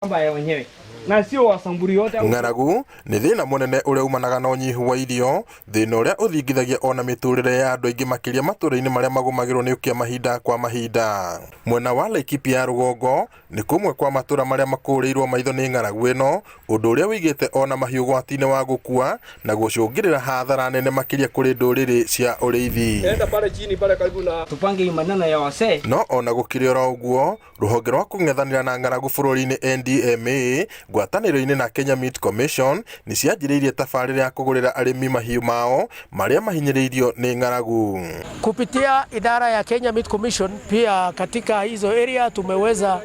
Shamba ya wenyewe na sio Wasamburu yote. Ng'aragu nĩ thĩna mũnene ũrĩa umanaga na ũnyihu wa irio, thĩna ũrĩa ũthingithagia ona mĩtũrĩre ya andũ aingĩ makĩria matũra-inĩ marĩa magũmagĩrwo nĩ ũkĩa mahinda kwa mahinda. Mwena wa Laikipia ya rũgongo nĩ kũmwe kwa matũra marĩa makũrĩirwo maitho nĩ ng'aragu ĩno, ũndũ ũrĩa ũigĩte ona mahiũ ũgwati-inĩ wa gũkua na gũcũngĩrĩra hathara nene makĩria kũrĩ ndũrĩrĩ cia ũrĩithi. Enda pale chini pale karibu na Tupange hii maneno ya wasee. No ona gũkĩrĩ oro ũguo, rũhonge rwa kũng'ethanĩra na ng'aragu bũrũri-inĩ NDMA ngwatanĩro-inĩ na Kenya Meat Commission nĩ cianjĩrĩirie tabarĩra ya kũgũrĩra arĩmi mahiũ mao marĩa mahinyĩrĩirio nĩ ng'aragu. Kupitia idara ya Kenya Meat Commission pia katika hizo area tumeweza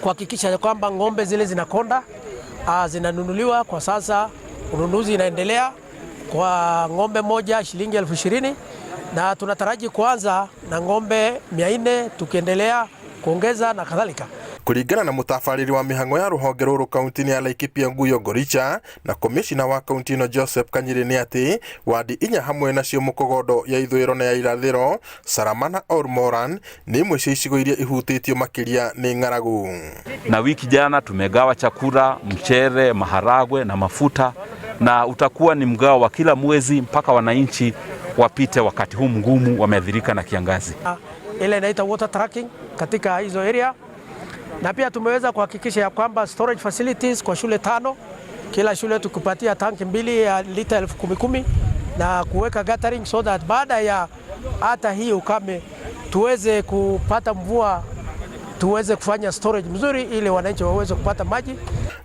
kuhakikisha kwamba ng'ombe zile zinakonda zinanunuliwa. Kwa sasa ununuzi inaendelea kwa ng'ombe moja shilingi 20,000 na tunataraji kuanza na ng'ombe 400 tukiendelea kuongeza na kadhalika. Kũringana na mũtabarĩri wa mĩhang'o ya rũhonge rũrũ kaunti-inĩ ya Laikipia Nguyo Ngoricha na komishina wa kaunti ĩno Joseph Kanyiri nĩ atĩ wadi inya hamwe nacio Mũkogondo ya ithũĩro na ya irathĩro, Salama na Olmoran nĩ imwe cia icigo iria ihutĩtio makĩria nĩ ng'aragu. Na wiki jana tumegawa chakula, mchere, maharagwe na mafuta, na utakuwa ni mgao wa kila mwezi mpaka wananchi wapite wakati huu mgumu wameathirika na kiangazi. Ile inaitwa water tracking katika hizo area, na pia tumeweza kuhakikisha ya kwamba storage facilities kwa shule tano, kila shule tukipatia tanki mbili ya lita 10,000 na kuweka guttering so that baada ya hata hii ukame tuweze kupata mvua, tuweze kufanya storage mzuri ili wananchi waweze kupata maji.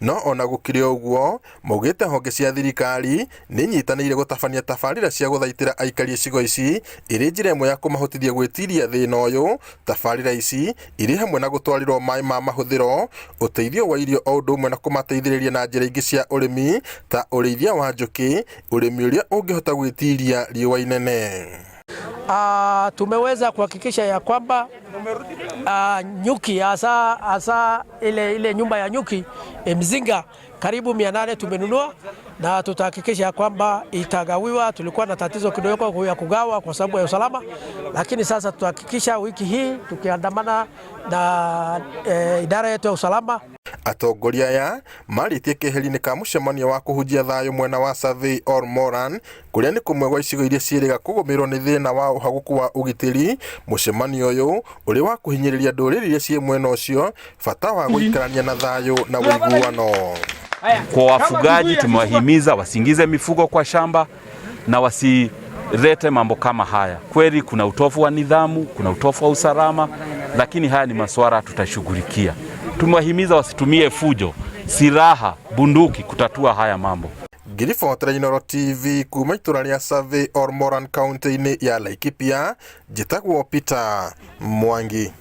No ona gũkĩrĩ ũguo, maugĩte honge cia thirikari nĩ inyitanĩire gũtabania tabarĩra cia gũthaitĩra aikari icigo ici ĩrĩ njĩra ĩmwe ya kũmahotithia gwĩtiria thĩna ũyũ. Tabarĩra ici irĩ hamwe na gũtwarĩrwo maĩ ma mahũthĩro, ũteithio wa irio o ũndũ ũmwe na kũmateithĩrĩria na njĩra ingĩ cia ũrĩmi ta ũrĩithia wa njũkĩ, ũrĩmi ũrĩa ũngĩhota gwĩtiria riũa inene. Tumeweza kuhakikisha ya kwamba nyuki hasa hasa ile nyumba ya nyuki mzinga karibu 800 tumenunua na tutahakikisha ya kwamba itagawiwa. Tulikuwa na tatizo kidogo ya kugawa kwa sababu ya usalama, lakini sasa tutahakikisha wiki hii tukiandamana na idara yetu ya usalama. Atongoria aya marĩtie keheri-inĩ ka mũcemanio wa kũhunjia thayũ mwena wa Survey Ol Moran kũrĩa nĩ kũmwe gwa icigo iria ciĩrĩga kũgũmĩrwo nĩ thĩna wa ũhagũku wa ũgitĩri. Mũcemanio ũyũ ũrĩ wa kũhinyĩrĩria ndũrĩrĩ iria ciĩ mwena ũcio bata wa gũikarania na thayũ na ũiguano. Kwa wafugaji tumewahimiza wasiingize mifugo kwa shamba na wasilete mambo kama haya. Kweli kuna utovu wa nidhamu, kuna utovu wa usalama, lakini haya ni masuala tutashughulikia. Tumewahimiza wasitumie fujo, silaha, bunduki kutatua haya mambo. Ngĩribotera Inooro TV kuma itũra rĩa Survey Ol Moran kaunti-inĩ ya Laikipia, njĩtagwo Peter Mwangi.